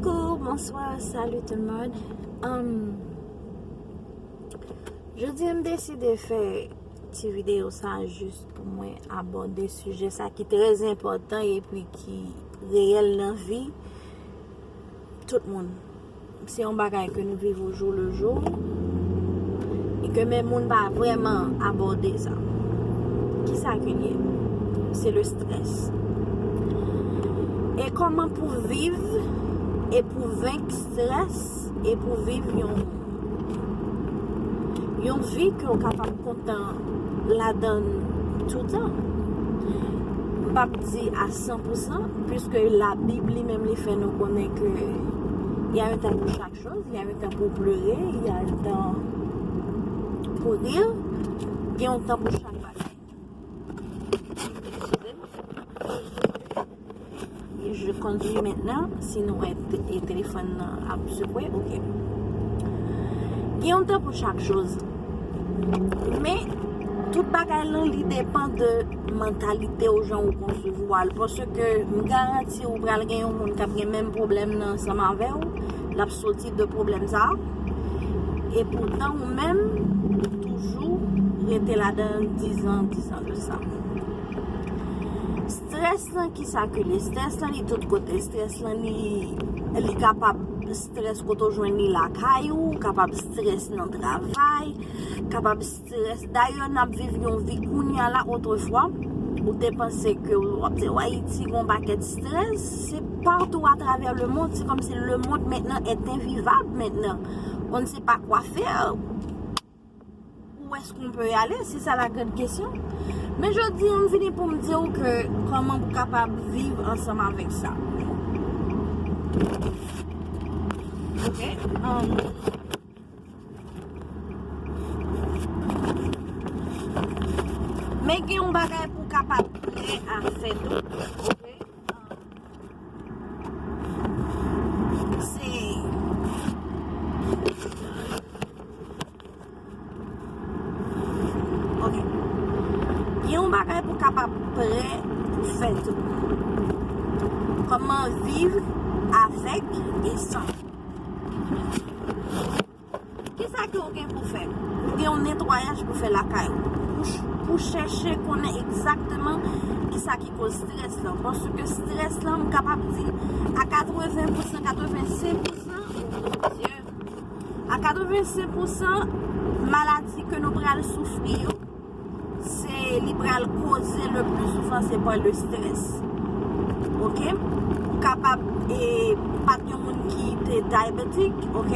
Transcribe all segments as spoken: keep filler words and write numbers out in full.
Coucou, bonsoir, salut tout le monde. Um, jodi a m deside fè ti videyo sa jis pou mwen abòde sijè sa ki trè enpòtan epi ki reyèl nan vi tout moun. Se yon bagay ke nou viv au jour le jour e ke men moun pa vrèman abòde sa. Kisa ke l ye? Se le strès. E kòman pou viv e pou venk strès e pou viv yon yon vi ke w kapab kontan ladan toutan. M p ap di a san pou san, puiske Labib li menm li fè nou konnen ke y a un temps pour chaque chose, y a un temps pour pleurer, y a un temps pour rire, gen yon tan pou chak bagay. Je conduis maintenant, si nou wè te- e telefòn nan ap sekwe, ok. Gen yon tan pou chak choz. Men, tout bagay lan, li depan de mantalite w, jan ou konsevwa l. Paske m garanti ou pral gen yon moun k ap gen menm pwoblèm nan ansanm avè w, l ap soti de pwoblèm sa a. E poutan ou menm, ou toujou rete ladan dizan, dizan de sa. Strès lan, kisa ke li? Strès lan, li tout kote. Strès lan, li, li kapab strès kote w jwenn li lakay ou, kapab strès nan travay, kapab strès. Dayè, n ap viv yon vi kounye a la, otrefwa, ou te panse ke w ap di, w Ayiti, gon pakèt strès, se partou atravè le monde, se kòmsi le monde maintenant est invivable maintenant. On ne sait pas quoi faire. Où est-ce qu'on peut aller? C'est ça la grande question. Men jodi a, m vini pou m di w ke kòman pou kapab viv ansanm avèk sa. Ok? Um, men gen yon bagay pou kapab prè a fè tou. Ok? Um, se Ok. Gen yon bagay pou kapab prè pou fè tou. Kòman viv avèk e san. Kisa ke w gen pou fè? Ou gen yon netwayaj pou fè lakay ou. Pou, ch- pou chèche konnen egzakteman kisa ki koz strès lan. Paske strès lan, m kapab di, a katreven pou san, katrevensenk pou san, oh mon Dieu, a katrevensenk pou san, maladi ke nou pral soufri yo, se li pral koze le pli souvan se pa le strès. Ok? Ou kapab e, pa t yon moun ki te diabetic, ok?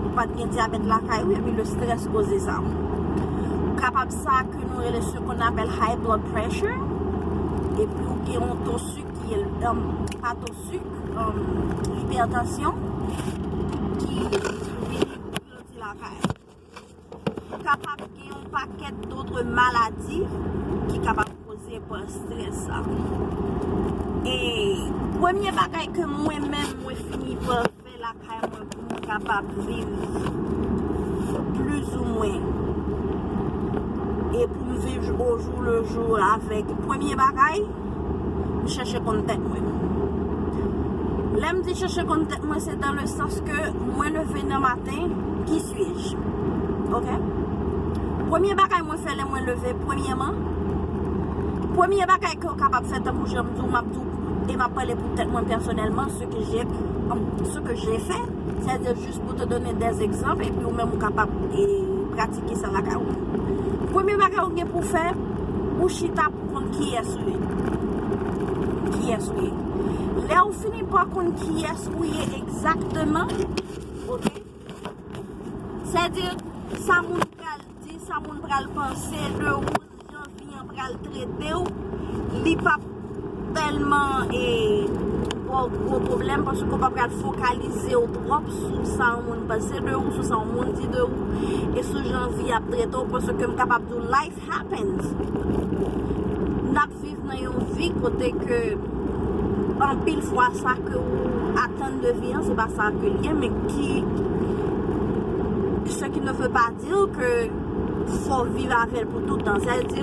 Ou pa t gen dyabèt lakay ou, epi le strès koze sa. Ou kapab sa ke nou rele ce qu'on appelle high blood pressure, epi ou gen yon to sik ki, um, pa to sik, um, ipètansyon ki vini grandi lakay. Kapab gen yon pakèt dòt maladi ki kapab koze pa strès sa. E premye bagay ke mwen menm mwen fini pa fè lakay mwen pou m kapab viv plizoumwen e pou m viv au jour le jour avèk premye bagay, m chèche konn tèt mwen. Lè m di chèche konn tèt mwen, se dans le sens ke mwen leve nan maten, qui suis-je? Ok? Premye bagay mwen fè lè mwen leve, premyèman, premye bagay ke w kapab fè, tankou jan m di w, m ap di w, e m ap pale pou tèt mwen pèsonèlman, ce que j'ai, ce que j'ai fait, c'est-à-dire juste pour te donner des exemples, epi ou menm ou kapab e, pratike sa lakay ou. Premye bagay ou gen pou fè, ou chita pou konn kiyès ou ye. Kiyès ou ye. Lè ou fini pa konn kiyès ou ye egzakteman, ok? Sèdi, sa moun pral di, sa moun pral panse de ou, jan vi an pral trete w, li p ap tèlman e, ba w gwo pwoblèm, paske w pa pral fokalize w twòp sou sa yon moun panse de ou, sou sa yon moun di de ou, e sou jan vi ap trete w, paske m kapab di w life happens. N ap viv nan yon vi kote ke anpil fwa sa ke ou atann de vi an, se pa sa ke l ye, men ki, ce qui ne veut pas dire que fò w viv avè l pou tout tan. Sa vle di,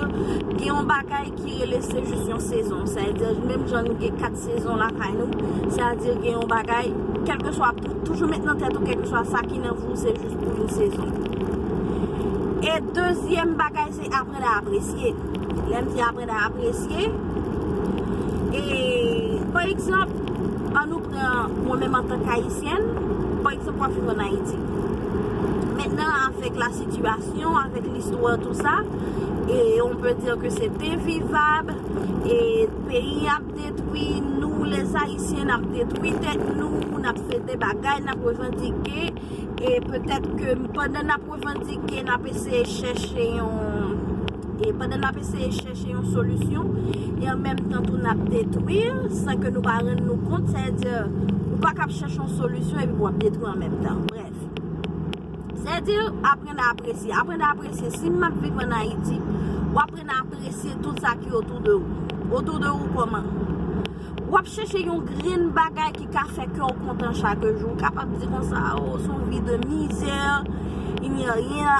gen yon bagay ki rele se jis yon sezon. Sa vle di, menm jan nou gen kat sezon lakay nou, sa vle di, gen yon bagay Kèlkeswa, toujou met nan tèt ou, kèlkeswa sa ki nan vi w, se jis pou yon sezon. E dezyèm bagay, se aprann a apresye. Lè m di aprann a apresye, e pa egzanp, ann nou pran mwen menm antank ayisyèn, pa egzanp, w ap viv ann Ayiti. Mentnan, avèk la sitiyasyon, avèk listwa, tou sa, e on peut dire que c'est invivable, e peyi ap detwi, nou, les Haïtiens, n ap detwi tèt nou, n ap fete bagay, n ap revandike, e petèt ke pandan n ap revandike, n ap eseye chèche yon, e pandan n ap eseye chèche yon solisyon, e an menm tan tou n ap detwi, san ke nou pa rann nou kont, sètadi, ou pa kab chèche yon solisyon epi w ap detwi an menm tan. Brèf. Sètadi, aprann a apresye. Aprann a apresye. Si m ap viv ann Ayiti, w aprann a apresye tout sa ki otou de ou. Otou de ou kòman? W ap chèche yon grenn bagay ki ka fè kè w kontan chak jou. Ou kapab di konsa, oh, c'est une vie de misère, il n'y a rien,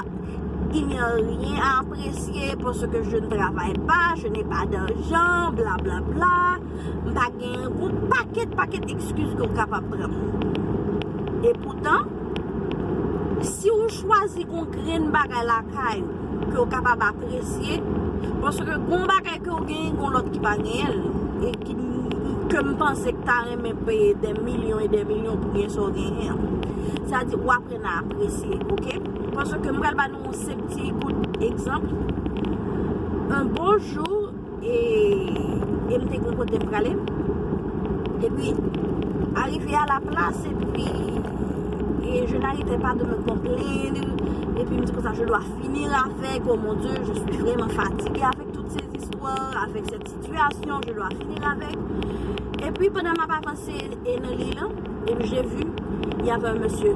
il n'y a rien à apprécier parce que je ne travaille pas, je n'ai pas d'argent, blablabla. M pa gen yon pakèt, pakèt ekskiz ke w kapab pran. Epoutan, si w chwazi yon grenn bagay lakay ou ke w kapab apresye, paske gon bagay ke w genyen, gon lòt ki pa genyen l, e ki, ke m panse k ta renmen peye dè milyon e dè milyon pou gen sa w genyen an. Sa di, w aprann a apresye, oke? Paske m pral ba nou yon senp ti kout egzanp. Un beau jour, e, e m te gen kote m prale. Epi, arrivé à la place, epi, e je n'arrêtais pas de me complaindre. Epi m di konsa, je dois finir avec, oh mon Dieu, je suis vraiment fatiguée avec toutes ces histoires, avec cette situation, je dois finir avec. Epi, pandan m ap avanse e nan liy lan, epi j'ai vu, il y avait un monsieur.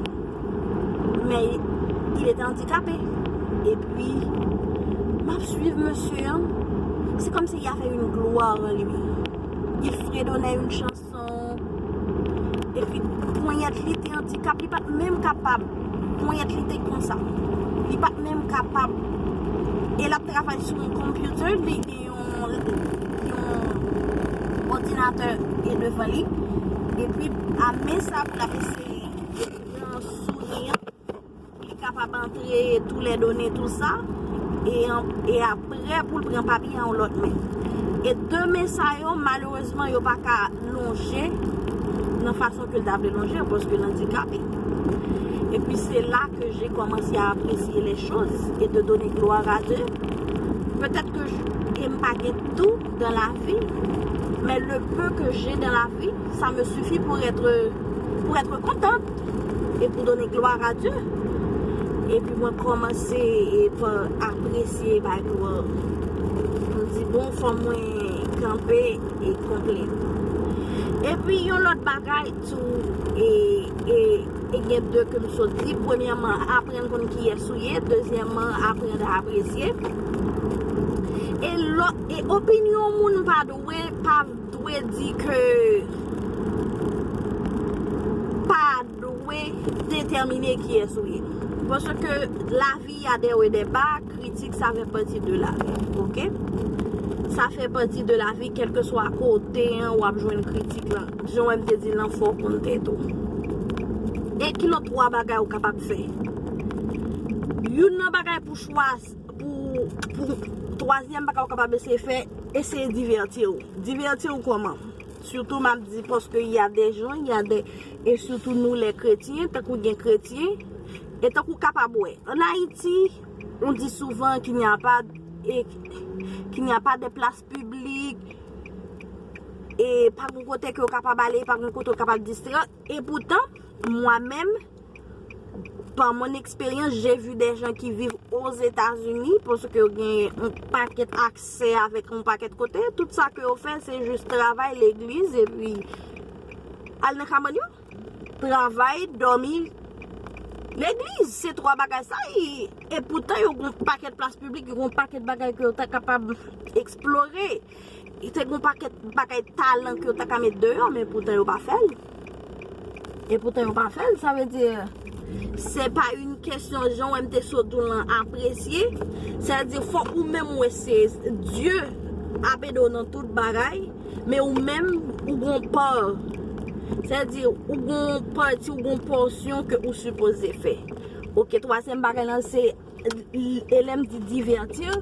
Mais il était handicapé. Epi, m ap swiv mesye an. C'est comme s'il y avait une gloire en lui. Il fredonnait une chanson. Epi, ponyèt li te andikap, li pa t menm kapab. Ponyèt li te konsa. Li pa t menm kapab. E l ap travay sou yon computer, li gen yon, yon òdinatè e devan li. Epi, a men sa pou l ap eseye pran souri an, li kapab antre tou lè done, tou sa, e, an- e apre pou l pran papye an yon lòt men. E de men sa yo, malerezman, yo pa ka lonje nan fason ke l ta vle lonje, paske l andikape. Epi se la que j'ai commencé à apprécier les choses et de donner gloire à Dieu. Peut-être que je, e m pa gen tout dans la vie, mais le peu que j'ai dans la vie, ça me suffit pour être, pour être contente et pour donner gloire à Dieu. Epi mwen kòmanse e pa apresye bay glwa. M di, bon, fò mwen kanpe e konple. Epi yon lòt bagay tou, e, e, e gen de ke m sot di. Premyèman, aprann konn kiyès ou ye. Dezyèmman, aprann apresye. E lò, e opinyon moun pa dwe, pa dwe di ke, pa dwe detèmine kiyès ou ye. Paske lavi a des hauts et des bas, kritik, sa fè pati de lavi, oke? Sa fè pati de lavi, kèlkeswa kote an, w ap jwenn kritik lan. Jan w te di lan, fò w konn tèt ou. E ki lòt twa bagay ou kapab fè? Youn nan bagay pou chwazi, pou, pou twazyèm bagay ou kapab eseye fè, eseye divèti w. Divèti w kòman? Sitou m ap di, paske y a des gens, y a des, e sitou nou lè kretyen, tankou gen kretyen, e tankou kapab wè. Ann Ayiti, on dit souvent qu'il n'y a pas, e, qu'il n'y a pas de place publique, e pa gen kote ke w kapab ale, pa gen kote w kapab distrè. E poutan, mwen menm, par mon expérience, j'ai vu des gens qui vivent aux États-Unis, paske yo gen yon pakèt aksè avèk yon pakèt kote. Tout sa ke yo fè, se jis travay, legliz, epi al nan kabann yo. Travay, dòmi, legliz. Se twa bagay sa, e, e poutan yo gen yon pakèt plas piblik, yo gen yon pakèt bagay ke yo ta kapab eksplore. Te gen yon pakèt bagay talan ke yo ta ka met deyò, men poutan yo pa fè l. E poutan yo pa fè l, sa vle di, se pa yon kesyon jan w te sot di w lan apresye. Sa vle di, fòk ou menm wè se Dye ap ede w nan tout bagay, men ou menm, ou gon pa Sètadi, ou gon pati, ou gon pòsyon ke ou sipoze fè. Ok, twazyèm bagay lan se, e lè m di divertir,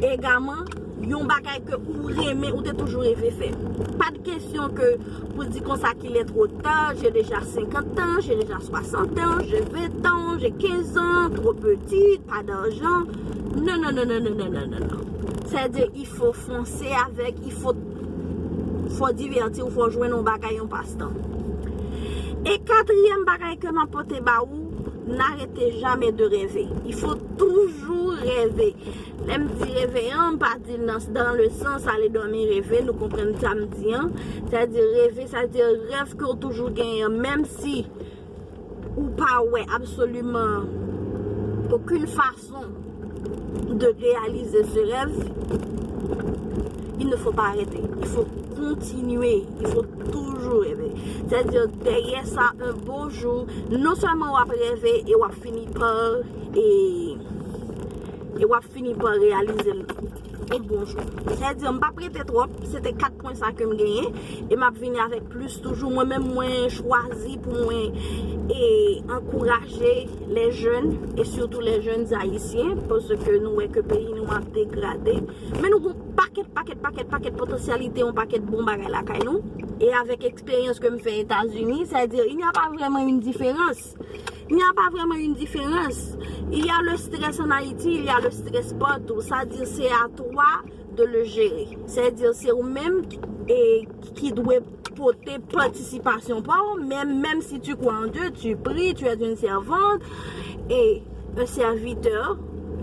egalman, yon bagay ke ou renmen, ou te toujou reve fè. Pa de kesyon ke pou di konsa qu'il est trop tard, j'ai déjà cinquante ans, j'ai déjà soixante ans, j'ai vingt ans, j'ai quinze ans, trop petit, pas d'argent. Non, non, non, non, non, non, non, non, non. Sètadi, il faut foncer avec, il faut, faut divertir, faut jwenn yon bagay, yon pastan. E katriyèm bagay ke m ap pote ba ou, n'arrêtez jamais de rêver. Il faut toujours rêver. Lè m di reve an, m pa di l nan, dans le sens aller dormir rêver, nou konprann sa m di an. Sètadi reve, sètadi rèv ke w toujou genyen, menm si ou pa wè absoliman aucune façon de réaliser ce rêve, il ne faut pas arrêter. Il faut continuer. Il faut toujours rêver. Sètadi dèyè sa, un beau jour, non sèlman w ap reve e w ap fini pa, e, e w ap fini pa reyalize l yon bon jou. Sètadi m p ap rete twòp, se te kat pwen sa ke m genyen, e m ap vini avèk plis toujou. Mwen menm, mwen chwazi pou mwen e ankouraje les jeunes, e sitou les jeunes haïtiens, paske nou wè ke peyi nou ap degrade. Men nou gon pakèt, pakèt, pakèt, pakèt potansyalite, yon pakèt bon bagay lakay nou. E avèk eksperyans ke m fè Etazini, sètadi il n'y a pas vraiment une différence. Il n'y a pas vraiment une différence. Il y a le stress en Haïti, il y a le stress partout. Sètadi c'est à toi de le gérer. Sètadi se ou menm e ki dwe pote patisipasyon pa w, men menm si tu crois en Dieu, tu pries, tu es une servante, et un serviteur,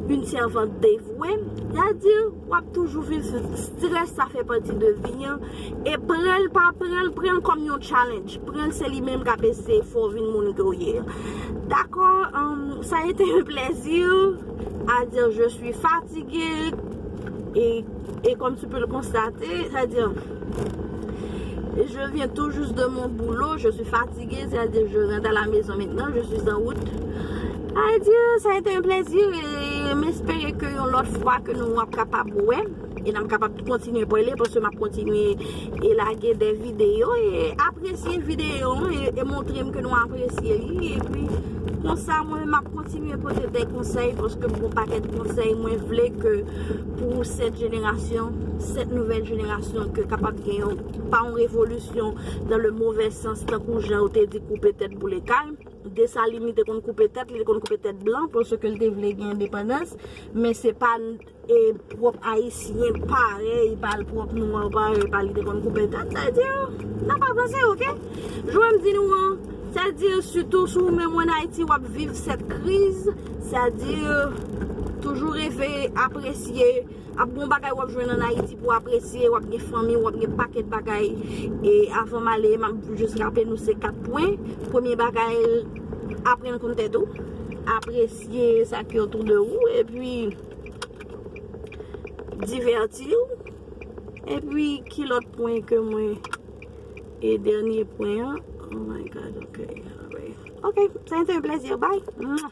une servante dévouée, sètadi w ap toujou viv strès, sa fè pati de vi an, e pran l pa pran l, pran l kòm yon challenge, pran l se li menm k ap eseye fè w vin moun ke w ye. D'accord, um, ça a été un plaisir à dire je suis fatiguée et, et comme tu peux le constater, c'est-à-dire, je viens tout juste de mon boulot, je suis fatiguée, c'est-à-dire, je rentre à la maison maintenant, je suis en route. C'est-à-dire, ça a été un plaisir et m espere ke yon lòt fwa ke nou ap kapab wè, e n ap kapab kontinye pale, paske m ap kontinye e lage de videyo, e apresye videyo an, e, e montre m ke nou apresye li, epi konsa mwen m ap kontinye pote de konsèy, paske m gon pakèt konsèy mwen vle ke pou cette génération, cette nouvelle génération, ke kapab gen yon, pa yon revolisyon dans le mauvais sens, tankou jan yo te di koupe tèt boule kay. Desalin li te konn koupe tèt, li te konn koupe tèt blan, paske l te vle gen endepandans, men se pa e pwòp ayisyen parèy pa l, pwòp nwa parèy pa l, li te konn koupe tèt, sètadi n ap avanse, ok? Jan m di nou an, sètadi sitou si w menm w ann Ayiti, w ap viv cette crise, sètadi toujou reve, apresye, ap gon bagay w ap jwenn ann Ayiti pou w apresye, w ap gen fanmi, w ap gen pakèt bagay. E avan m ale, m ap jis raple nou se kat pwen. Premye bagay, aprann konn tèt ou, apresye sa ki otou de ou, epi divèti w. Epi ki lòt pwen ke mwen, e dènye pwen an? Oh my God, ok. Ok, ça a été un plaisir. Bye. Mwah.